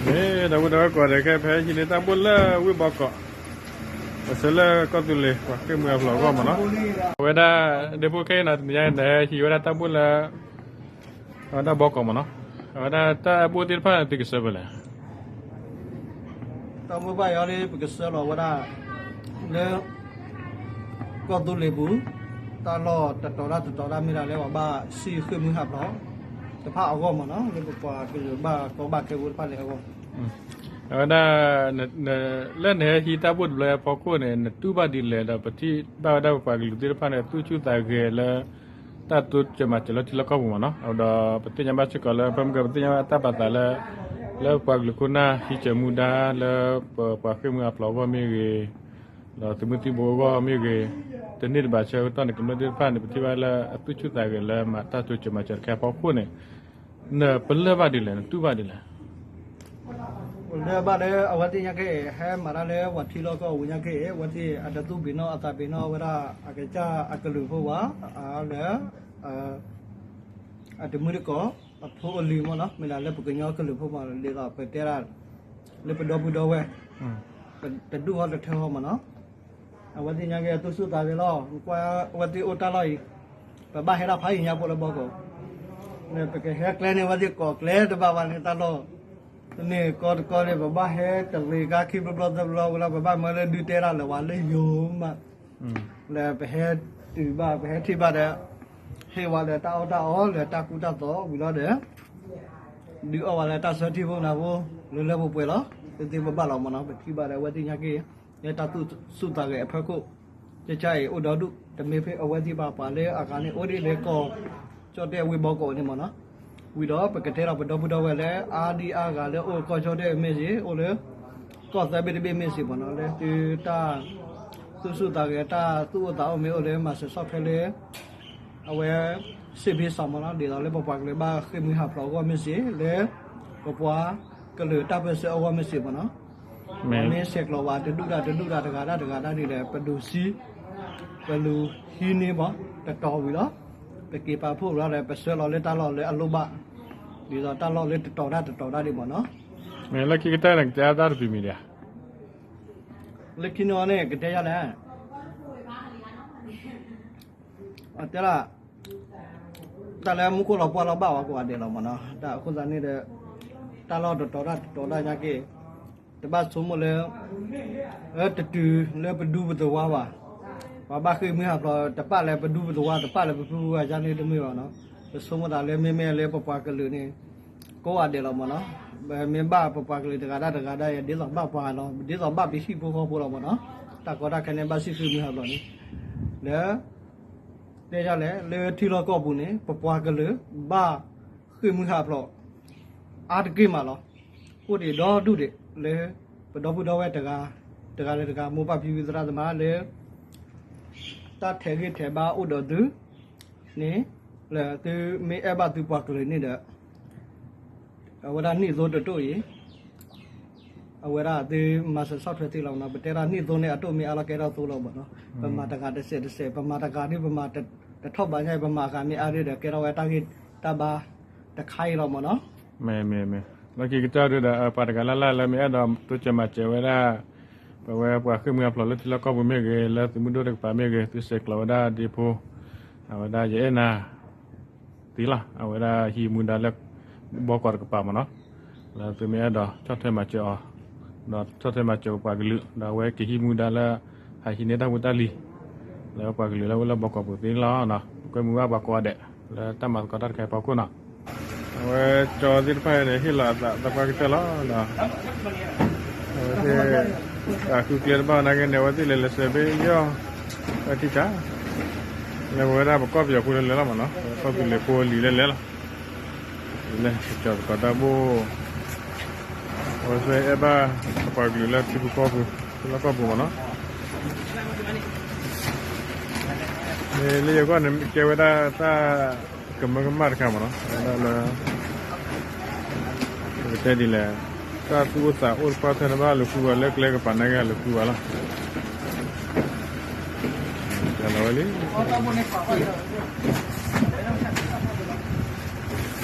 မ့ၢ်ဒီပုၢ်ဒီဝဲၢ်ကိးဂၤဒဲး ခဲအံၤပဟဲဟံးန့ၢ်တၢ်ဘိၣ်လၢဝ့ၢ်ဘီကီး, ပဆၢလၢကီၢ်သူလ့ၤ ပှၤဃ့ၢ်မှံဟးဖျိးအဂီၢ်မ့ၢ်နီၤ. အဝဲဒၣ် ဒ့ဖိခဲအံၤနီၤ တနံၤညါအံၤ နဟဲဟံးဝဲဒၣ်တၢ်ဘိၣ်လၢ အဝဲဒၣ်ဘီကီးမ့ၢ်နီၤ. အဝဲဒၣ်တၢ်ဘိၣ်သ့ၣ်တဖၣ်န့ၣ် သုကဆၢဖဲလဲၣ်. တၢ်ဘိၣ်ဘၣ်ယီၤလံ ပကဆၢလီၤဝဲဒၣ် လၢ ကီၢ်သူလ့ၤပူၤ တၢ်လီၢ်တတီၤတၢ်တတီၤတၢ်မ့ၢ်ဒၣ်လၢပှၤဘၣ်စံၣ်ဃ့ၢ်မှံဟးဖျိးတဖၣ်အဂီၢ်မ့ၢ်နီၤ, လၢပပှၤကလုာ်ဘၣ်ကီဘၣ်ခဲဖိတဖၣ်န့ၣ်အဂီၢ်. အဝဲဒၣ် လၢနဟဲဟံးတၢ်ဘိၣ်တဘျီအဖီခိၣ်န့ၣ် နတူၢ်ဘၣ်ဒ်လဲၣ်ဒီး ပထံၣ်ဘၣ်ဝဲဒၣ်ပပှၤကလုာ်သ့ၣ်တဖၣ်န့ၣ် သူၣ်ဆူၣ်သးဂဲၤလၢ တၢ်တိစၢၤမၤစၢၤလၢထံလီၢ်ကီၢ်ပူၤမ့ၢ်နီၤ. ဒီးပသ့ၣ်ညါဘၣ်စ့ၢ်ကီးလၢ ဖဲမုၢ်ကပသ့ၣ်ညါဘၣ်တၢ်ပာ်သးလၢ လၢပှၤကလုာ်ခိၣ်နၢ်ဟံးစၢၤမူဒါလၢ ပပှၤဃ့ၢ်မှံဟးဖျိးအဂီၢ်မ့ၢ်ဂ့ၤ, ဒီးသုးမုၢ်သံၣ်ဘိအဂီၢ်မ့ၢ်ဂ့ၤ, တန့ၢ်တဘၣ်ဆၢကတီၢ်န့ၣ် ကမျၢၢ်သ့ၣ်တဖၣ်န့ၣ် ပထံၣ်ဘၣ်လၢအသူၣ်ဆူၣ်သးဂဲၤလၢမၤတၢ်တိစၢၤမၤစၢၤတခါအဖီခိၣ်န့ၣ် နပလၢၢ်ဘၣ်ဒ်လဲၣ် နတူၢ်ဘၣ်ဒ်လဲၣ်. ပလၢၢ်ဘၣ်လၢအဝဲသ့ၣ်ညါက့ ဟဲမၤတၢ်လၢပှၤထံလီၢ်ကီၢ်ပူၤညါက့ အဝဲသ့ၣ်အတသူၣ်ဘံၣ်နီၣ်အသးဘံၣ်နီၣ်ဝဲဒၣ် အကစၢ်အကလုာ်ဖိဘၣ် လၢ အတမုၢ်တကိး အဖိအလံၤမ့ၢ်နီၤ, မ့ၢ်ဒၣ်လၢပကညီကလုာ်ဖိမ့ၢ် ဒ်သိးပတဲဒၣ် လၢပဒီပုၢ်ဒီဝဲၢ် တဒူၣ်ဟီတထၢဟီမ့ၢ်နီၤ. အဝဲသ့ၣ်ညါက့ၤသူၣ်ဆူၣ်သးဂဲၤလီၤ, ကွၢ်အဝဲသ့ၣ်အိၣ်တၢ်လီၢ်အံၤ ပဘၣ်ဟဲဒၣ်ဖးယံၤညါဖိလၢဘီကီး, ပကဟဲကျဲန့ၢ်အဝဲသ့ၣ်ကိးကျဲတဘၣ်ဘၣ်န့ၣ် တၢ်လီၢ် တန့ၢ်ကီတကီန့ၣ် ပဘၣ်ဟဲတလ့ၤကါခံဘျီဘျီသၢဘျီဝဲလီၤ, ပဘၣ်မၢလၢဒုးတဲဒၣ်လၢၤဝဲလၢယိၤမး လၢပဟဲတုၤဘၣ် ပဟဲထံၣ်ဘၣ်ဒီး ဟ့ၣ်ဝဲလၢတၢ်အီၣ်တၢ်အီလၢတၢ်ကူတၢ်သိးဝံၤလီၤဒီး ဒုးအီၣ်ဝဲလၢတၢ်ဆၢထံၣ်ဖိနၤဖိ လၢလၢပှဲၤပှဲၤလီၤ. ပသ့ပဘၣ်လီၤမ့ၢ်နီၤ, ပထံၣ်ဘၣ်ဒီးအဝဲသ့ၣ်ညါက့ လၢတၢ်သူၣ်ဆူၣ်သးဂဲၤအဖီခိၣ် ကကါအံၤအိၣ်ဒီဒူၣ် တမ့ၢ်ဖဲအဝဲသ့ၣ်ဘၣ် ပှၤလၢအဂၤန့ၣ် အိၣ်ဒံးလၢကီၢ်ကၠီၣ်တဲၣ်ဝ့ၢ်ဘီကီးန့ၣ်မ့ၢ်နီၤ, ဝံၤဒီးပကတဲဒီးပဒီပုၢ်ဒီဝဲၢ်လၢ အါဒံအါဂၤလၢအိၣ်ကီၢ်ကၠီၣ်တဲၣ်မ့ၢ်စ့ၢ် အိၣ်လၢ ကီၢ်သၢဘ့ၣ်တဘ့ၣ်မ့ၢ်စ့ၢ်မ့ၢ်နီၤ, လၢသုတၢ်သူၣ်ဆူၣ်သးဂဲၤ တၢ်သူၣ်အိၣ်သးအိၣ်မ့ၢ်အိၣ်လၢမၤစၢၤဆီၣ်ထွဲလၢ အဝဲ စ့ၣ်ဖ့စီမ့ၢ်နီၤ, ဒ်သိးလၢပပှၤကလုာ်ဘၣ်ဃ့ၢ်မှံဟးဖျိးအဂီၢ်မ့ၢ်စ့ၢ် လၢပပှၤကလုာ်တၢ်ပၢၢ်ဆၢအဂီၢ်မ့ၢ်စ့ၢ်မ့ၢ်နီၤ, ပမ့ၢ်ဆဲးကျိးဝဲတဒူၣ်တၢ်တဒူၣ်တၢ်တဂၤတၢ်တဂၤတၢ်ဒ်လဲၣ် ပဒိးစံ ပလူၤဟံးန့ၢ်မ့ၢ် တတီၤဝံၤလီၤ, ပက့ၤပာ်ဖှိၣ်လီၤဒီး ပဆှၢလီၤလၢတၢ်လီၢ်လၢအလိၣ်ဘၣ်, ဒ်သိးတၢ်လီၢ်လၢတတီၤတၢ်တတီၤတၢ်ဒ်မ့ၢ်နီၤ, မ့ၢ်လၢခံကတၢၢ်န့ၣ် ကတဲအတၢ်တပံၤမံၤဒံးဧါ, လၢခံန့ၣ်အီၤန့ၣ် ကတဲယၤလဲၣ် တဲလၢ တၢ်လၢမူခိၣ်လီၤပှၢ်လီၤဘၣ်ဝဲကိးဂၤဒဲးလီၤမ့ၢ်နီၤ, တၢ်အဃိသတးန့ၣ်ဒီး တၢ်လီၢ်တတီၤတၢ်တတီၤတၢ်ညါက့ တဘၣ်ဆိကမိၣ်လၢ တတုၤလၢပဒူပသဝါဘၣ်, ပှၤဘၣ်ဃ့ၢ်မှံဟးဖျိးတပာ်လၢပဒူပသဝါ တပာ်လၢပပုၢ်ဝဲၢ်ယါန့ၣ်တမ့ၢ်ဘၣ်နီၤ, ပဆိကမိၣ်သးလၢမ့မ့ၢ်လၢပပှၤကလုာ်န့ၣ် ကိးဂၤဒဲးလီၤမ့ၢ်နီၤ, မ့ၢ်ဘၣ်ပပှၤကလုာ်တဂၤဒၣ်တဂၤဒၣ်ယဲ ဒ်သိးဘၣ်ပှၤလီၤ ဒ်သိးဘၣ်ပဟံၣ်ဖိဃီဖိလီၤမ့ၢ်နီၤ, တၢ်ကီတၢ်ခဲန့ၣ် ဘၣ်စံၣ်ဃ့ၢ်မှံဟးဖျိးန့ၣ် လၢ တဲယၤလဲၣ် လၢထံလီၢ်ကီၢ်ပူၤန့ၣ် ပပှၤကလုာ် ဘၣ်ဃ့ၢ်မှံဟးဖျိး အါတက့ၢ်မးလီၤ. အိၣ်ဒံးဒီဒူၣ်ဒံးလၢ ပဒီပုၢ်ဒီဝဲၢ်တဂၤ တဂၤလၢတဂၤ မိၢ်ပၢ်ဖံဖုသရၣ်သမါလၢ တၢ်ထဲးဂံၢ်ထဲးဘါအိၣ်ဒီးသုန့ၣ် လၢသုမ့ၢ်အဲၣ်ဘၣ်သုပှၤကလုာ်န့ၣ်ဒီး အဝဲဒၣ်နံၣ်သိတတိၢ်အံၤ အဝဲဒၣ်သုမၤစၢၤဆီၣ်ထွဲသ့လီၤမ့ၢ်နီၤ, ပတဲဒၣ်နံၣ်သိန့ၣ် အတိၢ်မ့ၢ်အါလီၤကဲထီၣ်သိလီၤမ့ၢ်နီၤ, ပမၤတဂၤတစဲးတစဲး ပမၤတဂၤဒ်ပမၤတထီၣ်ဘးညါ ပမၤအဂၤမ့ၢ်အါဒ်ဒီး ကဲထီၣ်ဝဲတၢ်ဂ့ၢ်တၢ်ဘါတခါအံၤလီၤမ့ၢ်နီၤ. မ့ၢ်မ့ၢ်မ့ၢ် လီၢ်ခံကတၢၢ်ဒ်ဒီး ပှၤတဂၤလၢ်လၢ်လၢမ့ၢ်အဲၣ်ဒိးတိစၢၤမၤစၢၤဝဲဒၣ် ပဝဲပှၤဃ့ၢ်မှံဟးဖျိးလၢထံလီၢ်ကီၢ်ပူၤမ့ၢ်ဂ့ၤ လၢသုးမုၢ်ဒိၣ်တကပၤမ့ၢ်ဂ့ၤ သုဆဲးကျိးဝဲဒၣ်ဒ့ဖိ အဝဲဒၣ်ယအဲၣ်နၤ သ့လီၤ, အဝဲဒၣ်ဟံးမူဒါလၢ ဘီကီးတကပၤမ့ၢ်နီၤ, လၢသုမ့ၢ်အဲၣ်ဒိးဆီၣ်ထွဲမၤစၢၤအီၤ, ဒီးဆီၣ်ထွဲမၤစၢၤပပှၤကလုာ် ဒီးအဝဲကဟံးမူဒါလၢ ဟးဟံးန့ၢ်တၢ်ဖိတၢ်လံၤ လၢပှၤကလုာ်လၢဝဲလၢဘီကီးပူၤသ့လီၤ. ပကွဲမုာ်ဘၣ်ပှၤကိးဂၤဒဲး လၢတၢ်မၤသကိးတၢ်တခါအံၤအဖီခိၣ်နီၤ. အဝဲကၠီသ့ၣ်တဖၣ်အံၤန့ၣ် ဟ့ၣ်လီၤအသးသပှၢ်ကတၢၢ်လီၤ. အဝဲသ့ၣ် တၢ်ဃုကျဲတဘၣ်နာ်က့န့ၣ် အဝဲသ့ၣ်လဲၤလဲၤဆှၢဖဲယီၢ် တၢ်ထံၣ်တၢ် လၢပဝဲဒၣ်ပကီၢ်ပယီၤဖိလဲၤလဲၤလီၤမ့ၢ်နီၤ, ပကီၢ်ပယီၤဖိအလံၤလဲၤလဲၤလီၤ. လဲၤကၠီၤသကိးတၢ်ဘိၣ် အဝဲသ့ၣ်အဲၣ်ဘၣ်ပပှၤကလုာ်လၢထံပူၤကီၢ်ပူၤ ထံလီၢ်ကီၢ်ပူၤမ့ၢ်နီၤ. မ့ၢ်လၢယဂီၢ်န့ၣ် ကဲဝဲဒၣ်တၢ်ကမၢကမၣ်တခါမ့ၢ်နီၤ, ဝဲဒၣ်လၢ ပကတဲဒ်လဲၣ်, တၢ်သူၣ်အိၣ်သးအိၣ်တပှၢ်ထဲန့ၣ်ဘၣ် လိာ်ကွံဝဲလၢကျဲကပၤနာ်က့ လိာ်ကွံဝဲလီၤ. လီၤဝဲလံ.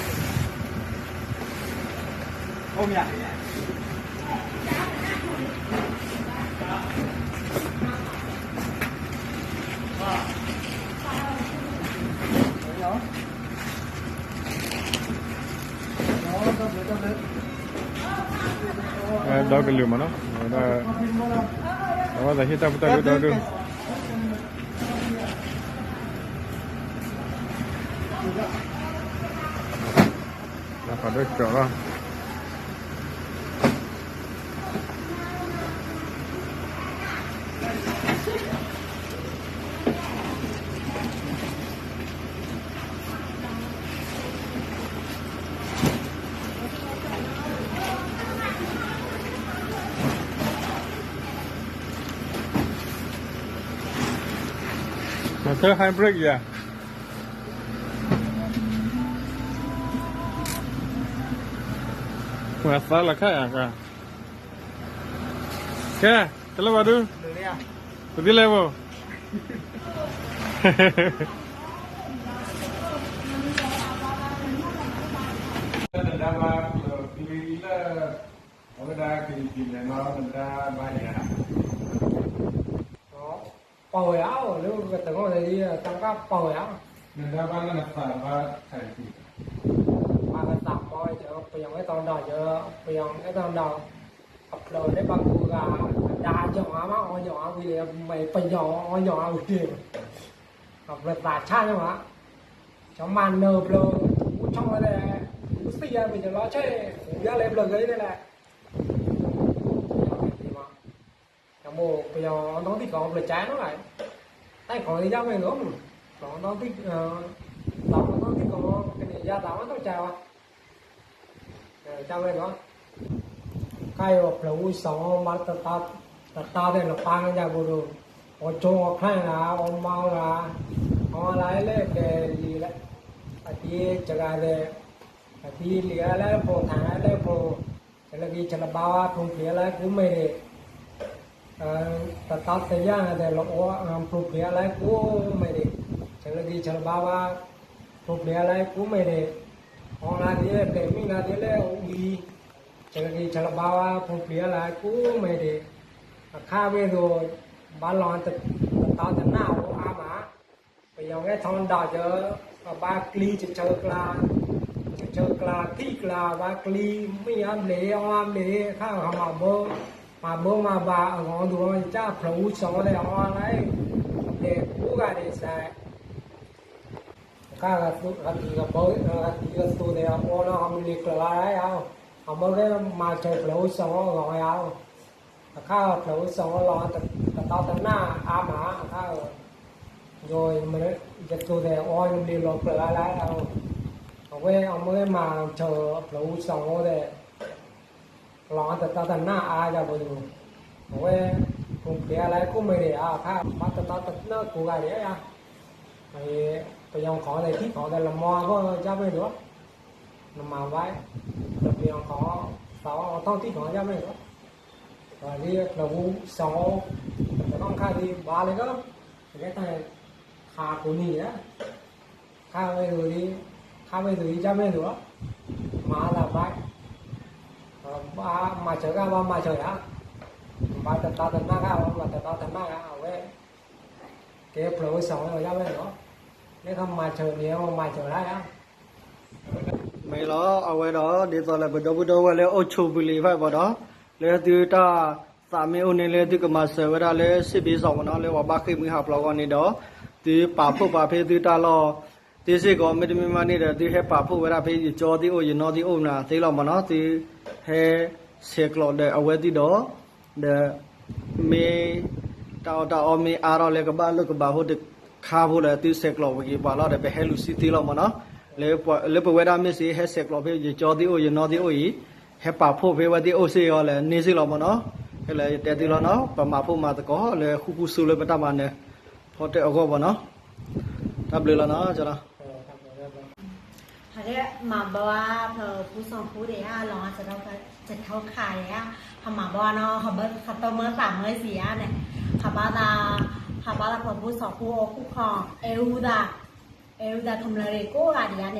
ဒီကလုာ်မးနီၤ, အဝဲသ့ၣ်ဟ့ၣ်တၢ်ဖိတၢ်လံၤဒီဒု, ဒီးဖးဒိၣ်ကၠီၤလီၤ. မၤသၢ high brake ယၤ, မၤသၢလီၤခါယၤ, ကဲ, တလၢဘၣ်ဒု, ပသံလဲၣ်ဘိ နဒါဘၣ်ပျၢၤပျံၤလၢ အဝဲဒၣ်ကလံၤပံၤလဲၣ်နီၤ နဒါဘၣ်ယၤ, ပဝဲဧါ, လၢကတဂီၢ်န့ၣ် တၢ်ကပဝဲဧါ, နဒါဘၣ်လၢနသးဘၣ်ခါအံၤ, ပှၤကသးမီ ပယီၤအဲၣ်တီဒီး ပယီၤအဲၣ်တီဒီး, အဖျၢၣ်န့ၣ်ဘၣ်ကိးဂၤ, အဒါယီၤအါမး အီယီၤအါဝံၤန့ၣ် မ့ၢ်ပယီၤအီယီၤအါဝံၤန့ၣ်, အဖျၢၣ်သးဆါန့ၣ်မး, ကမၤနၢၤဖျၢၣ်, မူဆီဝဲလဲၣ်, မူသံယါမ့ၢ်ယလီၤဆဲး, မူယါလဲၣ်ဖျၢၣ်ဂ့ၤန့ၣ်လဲၣ်, တၢ်မိၢ်ပယီၤအီၣ်နီၣ်သံၣ်ကီးဖျၢၣ်ကါနီၤ, တၢ်ခီလၢယါဝဲဂီၢ်, ပယီၤအီၣ်နီၣ်သံၣ်, ပယီၤအီၣ်နီၣ်သံၣ်ကီး ကန့ၢ်ယါသးဝဲနီၣ်ကါဝဲ, ကဝဲဂီၢ်, ကါအံၤဖျၢၣ်အူစီၤမါ တတါသဲးလပၢ်ကညါဘိဒိၣ်, အီၣ်ကၠိအီၣ်ခါဂၤ အီၣ်မါဂၤ, အီၣ်လၢလဲၣ်ကဲလံလၢ, အသံစဂၤသဲး, အသံလံအလဲၣ်ဖိထၣ်အလဲၣ်ဖိ, ဆဲးလၢက့ၤဆဲးလၢဘါဝါ ဖျိဖျိအလဲၣ်ကူမ့ၢ်ဒံး တတၢ်သယၣ်န့ၣ်ဒီး လီၤအီၣ်ဖျိဖျိအလဲၣ်ကူမ့ၢ်ဒံး, ဆဲးလၢက့ၤဆဲးလၢဘါဝါ ဖျိဖျိအလဲၣ်ကူမ့ၢ်ဒံး, အီၣ်လၢဒ်လဲၣ် မံလၢဒ်လဲၣ်ဝံၤ, ဆဲးလၢက့ၤဆဲးလၢဘါဝါ ဖျိဖျိအလဲၣ်ကူမ့ၢ်ဒံး, အခါဝဲသိး ဘၣ်လီၤတတၢ်တနၢ်အီၣ်အါမး ပယီၤကဲထီဒါကၢ, အဘၣ်ကျံ ကဆၢကျါ, ကဆၢကျါ ထံၣ်ကျါ ဘၣ်ကျံ မ့ၢ်အါဘျဲၣ် အီၣ်အါဘျဲၣ် ခါဟးမၤဘၢ, မၤဘၢမၤဘၣ် အဂီၢ်ဒိၣ် ယကဖျၢၣ်အူစီၤသဲး အီၣ်လၢ, အဘျဲၣ်ကိးဂၤဒဲးစဲး အခါ, ဂၤတံၤကဘီ, ဂၤတံၤကသိးသဲး အီၣ်လၢ ဟီမ့ၢ်လံကျၢၤလါယါ, အမ့ၢ်ကဲမၤစၢၤဖျၢၣ်အူစီၤအီၣ်အဂီၢ်ယါ, အခါဖျၢၣ်အူစီၤအီၣ်လီၤ တတၢ်တနၢ်အါမး အခါ, ယိၤ, ယသိးသဲးအီၣ်ယမ့ၢ်လီၤကျၢၤလါလါ, အဝဲအမ့ၢ်မၤစၢၤဖျၢၣ်အူစီၤအီၣ်သဲး လီၤတတၢ်တနၢ်အါယါပဒိၣ်, အဝဲ, ပူၤဖျဲးလၢကိးမံၤဒံးဧါ အခါ ဘၣ်တတၢ်တနၢ်ကိးဂၤဒံးဧါ, ပယီၤခီသဲးထံၣ်ခီသဲးလၢမီအဂီၢ်ယါမ့ၢ်ဒိၣ်, နမၤဝဲ, ပယီၤခီ, သးအီၣ်ထီၣ်ထံၣ်ခီယါမ့ၢ်ဒိၣ်, ဒ်ဖျၢၣ်အူစီၤ, တနီၣ်ခါဒ်ဘၣ်လၢက, ပကဲတၢ်, ခးကိးနံၤဧါ ခါဝဲဒၣ်, ခါဝဲဒၣ်ယါမ့ၢ်ဒိၣ်, မၤသးဘၣ်, ဘၣ်မၤစၢၤဂၤဘၣ်မၤစၢၤယၤ, ဘၣ်တတၢ်တနၢ်ဂၤ ဘၣ်တတၢ်တနၢ်ဂၤ အဝဲ, ကဲဖျၢၣ်အူစီၤဝဲယါမ့ၢ်ဒိၣ်, လၢကမၤစၢၤန့ၣ် မၤစၢၤဒၣ်ယါ မ့ၢ်လီၤ အဝဲဒီး ဒ်သိးလၢပဒီပုၢ်ဒီဝဲၢ်လၢအိၣ်ဆူၣ်ပူၤလံၤဖဲဘၣ်ဒီး, လၢသုတၢ်သးမ့ၢ်အိၣ်န့ၣ်လၢသုကမၤစၢၤဝဲဒၣ်လၢ စစ်ပြေးဒုက္ခသည် မ့ၢ်နီၤ လၢပှၤဘၣ်ဃ့ၢ်မှံဟးဖျိးအဂီၢ်န့ၣ်ဒီး, သုပာ်ဖှိၣ်ပာ်ဖဲသုတၢ်လီၢ် သ့စ့ၢ်ကီး မ့တမ့ၢ်ဘၣ်န့ၣ်ဒီး သုဟဲပာ်ဖှိၣ်ဝဲဒၣ်ဖဲယကၠီသ့ၣ်အိၣ် ယနီၢ်သ့ၣ်အိၣ်နၤသ့လီၤမ့ၢ်နီၤ သုဟဲဆဲးကျိးဒီးအဝဲသ့ၣ်ဒီး ဒီး မ့ၢ်တၢ်အီၣ်တၢ်အီမ့ၢ်အါထီၣ်လၢကဘၣ်လိာ်ကဘၣ်ဖိတခါဖိဒီး သုဆဲးကျိးပက့ၤပှၤလီၤဒီး ပဟဲလူၤဆံသ့လီၤမ့ၢ်နီၤ, လၢပဝဲဒၣ်မ့ၢ်စ့ၢ် ဟဲဆဲးကျိးဖဲယကၠီသ့ၣ်အိၣ် ယနီၢ်သ့ၣ်အိၣ်အံၤ, ဟဲပာ်ဖှိၣ်ဖဲဝဲသ့ၣ်အိၣ်စ့ၢ်ကီးလၢန့ၢ်စ့ၢ်လီၤမ့ၢ်နီၤ, ခဲလၢာ်ယတဲသုလီၤနီၤ ပမၤဖှိၣ်မၤသကိးလၢဃူဃူဆူလၢပတၢ်မၤနၢၤ ဖီတၢၣ်အဂီၢ်မ့ၢ်နီၤ, တၢ်ဘျုးလီၤနီၤ မၤဘၣ်ဖျၢၣ်ဖူစီၤဖူဒံးဧါ လီၤ စထီခးဒံးဧါ, ဟးမၤဘၣ်နီၤ ဟးဘၣ်သးမၢသးမၢစံးဧါန့ၣ်, ဟးဘၣ်သး, ဟးဘၣ်သးဖျၢၣ်ဖူစီၤဖူအိၣ်ဃူခီ, အဲၣ်အူသး, အဲၣ်အူသးကမျၢၢ်ဒံးကိးဂၤဒံးဧါန့ၣ်